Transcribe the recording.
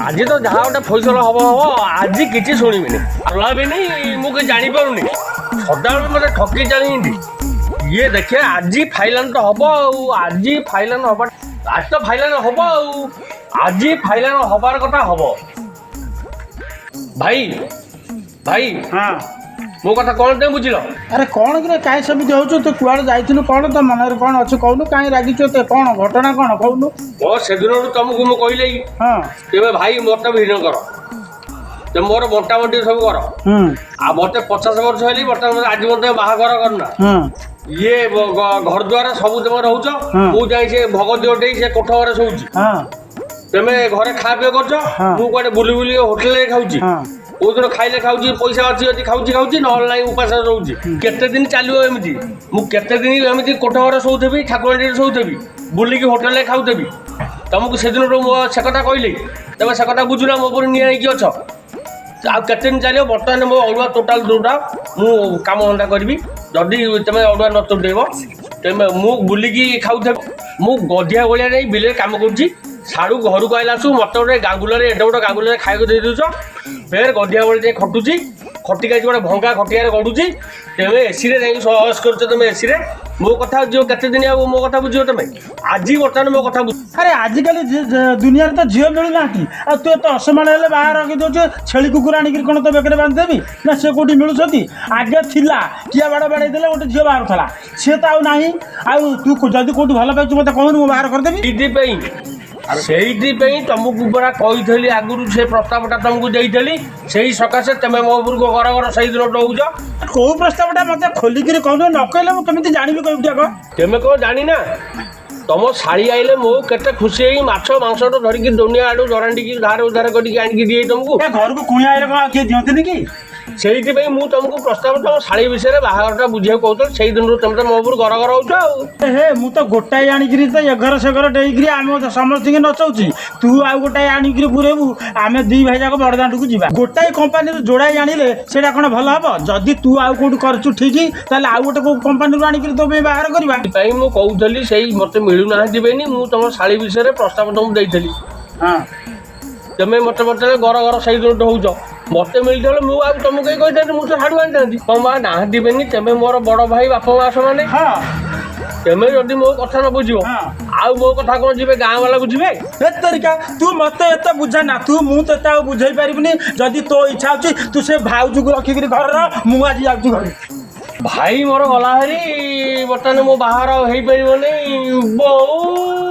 ଆଜି ତ ଯାହା ଗୋଟେ ଫଇସଲ ହବ ହବ, ଆଜି କିଛି ଶୁଣିବିନି, ଶୁଣାବିନି। ମୁଁ କିଛି ଜାଣିପାରୁନି, ସଦାବେଳେ ମୋତେ ଠକି ଚାଲିଛନ୍ତି ଇଏ। ଦେଖିବା, ଆଜି ଫାଇନାଲ ତ ହବ ଆଉ। ଆଜି ଫାଇନାଲ ହବ, ଆଜି ତ ଫାଇନାଲ ହବ ଆଉ। ଆଜି ଫାଇନାଲ ହବାର କଥା ହବ। ଭାଇ, ଭାଇ। ହଁ। ମୋ କଥା କ'ଣ ତମେ ବୁଝିଲ? ଆରେ, କ'ଣ କିରେ, କାହିଁ ସେମିତି ହଉଛୁ? ତୁ କୁଆଡ଼େ ଯାଇଥିଲୁ? କ'ଣ ତୋ ମନରେ କ'ଣ ଅଛି କହୁନୁ? କାହିଁ ରାଗିଛୁ ଏତେ? କ'ଣ ଘଟଣା କ'ଣ କହୁନୁ? ମୋ ସେଦିନରୁ ତମକୁ ମୁଁ କହିଲି, ତେବେ ଭାଇ, ମୋତେ ଭିଡ଼ କର, ତେବେ ମୋର ବଣ୍ଟା ବଣ୍ଟି ସବୁ କର। ଆଉ ମୋତେ 50 ବର୍ଷ ହେଲି, ବର୍ତ୍ତମାନ ଆଜି ମୋତେ ବାହାଘର କରୁନା। ଇଏ ଘର ଦ୍ୱାର ସବୁ ତମେ ରହୁଛ। ମୁଁ ଯାଇ ସେ ଭଗବତୀ ଦେଇ ସେ କୋଠ ଘରେ ଶୋଉଛି। ତମେ ଘରେ ଖା ପିଅ କରୁଛ। ମୁଁ କୁଆଡ଼େ ବୁଲି ବୁଲି ହୋଟେଲରେ ଖାଉଛି। କୋଉଦିନ ଖାଇଲେ ଖାଉଛି, ପଇସା ଅଛି ଯଦି ଖାଉଛି ଖାଉଛି, ନହେଲେ ନାହିଁ ଉପାସ ରହୁଛି। କେତେ ଦିନ ଚାଲିବ ଏମିତି? ମୁଁ କେତେ ଦିନ ଏମିତି କୋଠ ଘରେ ଶୋଉଥିବି, ଠାକୁରାଣୀରେ ଶୋଉଥିବି, ବୁଲିକି ହୋଟେଲରେ ଖାଉଥିବି? ତମକୁ ସେଦିନଠୁ ମୁଁ ସେ କଥା କହିଲି, ତମେ ସେ କଥା ବୁଝୁନା, ମୋ ଉପରେ ନିଆଁ ହେଇକି ଅଛ। ଆଉ କେତେ ଦିନ ଚାଲିବ? ବର୍ତ୍ତମାନ ମୋ ଅଡ଼ୁଆ ଟୋଟାଲ ଯୋଉଟା, ମୁଁ କାମ ଧନ୍ଦା କରିବି ଯଦି ତମେ ଅଡ଼ୁଆ ନ ତୁଟେଇବ। ତେମେ ମୁଁ ବୁଲିକି ଖାଉଥିବି, ମୁଁ ଗଧିଆ ଭଳିଆ ଯାଇ ବିଲରେ କାମ କରୁଛି। ସାଡ଼ୁ ଘରକୁ ଆଇଲା ଆସୁ ମୋତେ ଗୋଟେ ଗାଙ୍ଗୁଲାରେ, ଏଡ଼େ ବଡ଼ ଗାଙ୍ଗୁଲାରେ ଖାଇବାକୁ ଦେଇ ଦେଉଛ। ଫେର ଗଧିଆ ଭଳିଆ ଯାଇ ଖଟୁଛି, ଖଟିକି ଆଜି ଗୋଟେ ଭଙ୍ଗା ଖଟିଆରେ ଗଡ଼ୁଛି। ତେମେ ଏସିରେ ଯାଇକି ସହଜ କରୁଛ ତମେ ଏସିରେ। ମୋ କଥା ବୁଝିବ କେତେ ଦିନ ଆଉ ମୋ କଥା ବୁଝିବ ତମେ? ଆଜି ବର୍ତ୍ତମାନ ମୋ କଥା ବୁଝ। ଆରେ, ଆଜିକାଲି ଦୁନିଆରେ ତ ଝିଅ ମିଳୁନାହାନ୍ତି, ଆଉ ତୁ ଏତେ ଅସମ୍ଭାଳ ହେଲେ ବାହାର ରଖି ଦେଉଛୁ। ଛେଳି କୁକୁର ଆଣିକିରି କ'ଣ ତୋ ବେକରେ ବାନ୍ଧିଦେବି ନା? ସେ କେଉଁଠି ମିଳୁଛନ୍ତି? ଆଗେ ଥିଲା, କିଆ ବାଡ଼ ବାଡ଼େଇ ଦେଲେ ଗୋଟେ ଝିଅ ବାହାରୁଥିଲା, ସିଏ ତ ଆଉ ନାହିଁ। ଆଉ ତୁ ଯଦି କେଉଁଠି ଭଲ ପାଇଛୁ, ମୋତେ କହୁନୁ, ମୁଁ ବାହାର କରିଦେବି। ସେଇଥିପାଇଁ ତମକୁ ପରା କହିଥିଲି ଆଗରୁ, ସେ ପ୍ରସ୍ତାବଟା ତମକୁ ଦେଇଥିଲି। ସେଇ ସକାଶେ ତମେ ମୋ ଉପରକୁ ଘର ଘର ସେଇ ଦିନ ରହୁଛ। କୋଉ ପ୍ରସ୍ତାବଟା ମୋତେ ଖୋଲିକିରି କହୁନୁ? ନ କହିଲେ ମୁଁ କେମିତି ଜାଣିବି? କହିବୁ ଟିକେ। ତମେ କ'ଣ ଜାଣିନା? ତମ ଶାଳୀ ଆଇଲେ ମୁଁ କେତେ ଖୁସି ହେଇ ମାଛ ମାଂସଠୁ ଧରିକି ଦୁନିଆ ଆଡ଼ୁ ଦରାଣ୍ଡିକି ଧାର ଉଧାର କରିକି ଆଣିକି ଦିଏ ତମକୁ। ଏ ଘରକୁ କୁଣିଆ ଆଇଲେ କ'ଣ ଆଉ କିଏ ଦିଅନ୍ତିନି କି? ସେଇଥିପାଇଁ ମୁଁ ତମକୁ ପ୍ରସ୍ତାବ, ତମ ଶାଳୀ ବିଷୟରେ ବାହାଘରଟା ବୁଝିବାକୁ କହୁଥିଲି। ସେଇ ଦିନରୁ ତମେ ତ ମୋ ଉପରୁ ଘର ଘର ହଉଛ ଆଉ। ହେ, ମୁଁ ତ ଗୋଟାଏ ଆଣିକିରି ତ ଏ ଘର ସେ ଘର ଡେଇକିରି ଆମ ସମସ୍ତଙ୍କୁ ନଚଉଛି। ତୁ ଆଉ ଗୋଟାଏ ଆଣିକିରି ପୁରେଇବୁ, ଆମେ ଦି ଭାଇ ଯାକ ବଡ଼ଦାଣ୍ଡକୁ ଯିବା। ଗୋଟାଏ କମ୍ପାନୀରୁ ଯୋଡ଼ାଇ ଆଣିଲେ ସେଇଟା କ'ଣ ଭଲ ହବ? ଯଦି ତୁ ଆଉ କୋଉଠି କରୁଛୁ ଠିକ୍, ତାହେଲେ ଆଉ ଗୋଟେ କୋଉ କମ୍ପାନୀରୁ ଆଣିକିରି ତୋ ପାଇଁ ବାହାର କରିବା। ପାଇଁ ମୁଁ କହୁଥିଲି, ସେଇ ମୋତେ ମିଳୁନାହାନ୍ତି ବେନି ମୁଁ ତମ ଶାଳୀ ବିଷୟରେ ପ୍ରସ୍ତାବ ତମକୁ ଦେଇଥିଲି। ତମେ ମୋତେ ପଚାରିଲେ, ଘର ଘର ସେଇ ଦିନଠୁ ହଉଛ। ମୋତେ ମିଳିଥିଲେ ମୁଁ ଆଉ ତମକୁ କେହି କହିଥାନ୍ତି? ମୁଁ ତ ସାଡ଼ୁ ଆଣିଥାନ୍ତି। ବାପା ମା ନାହାନ୍ତି ବେନି ତେମେ ମୋର ବଡ଼ ଭାଇ, ବାପା ମା ସମାନେ। ତେମେ ଯଦି ମୋ କଥା ନ ବୁଝିବ, ଆଉ ମୋ କଥା କ'ଣ ଯିବେ ଗାଁ ବାଲା ବୁଝିବେ? ହେ ତରିକା, ତୁ ମୋତେ ଏତେ ବୁଝା ନା ତୁ। ମୁଁ ତୋତେ ଆଉ ବୁଝେଇ ପାରିବିନି। ଯଦି ତୋ ଇଚ୍ଛା ଅଛି, ତୁ ସେ ଭାଉଜକୁ ରଖିକିରି ଘରେ ରହ। ମୁଁ ଆଜି ଯାଉଛି ଘରେ। ଭାଇ ମୋର ଗଲା ହେରି, ବର୍ତ୍ତମାନ ମୋ ବାହାଘର ଆଉ ହେଇପାରିବନି। ବୋଉ।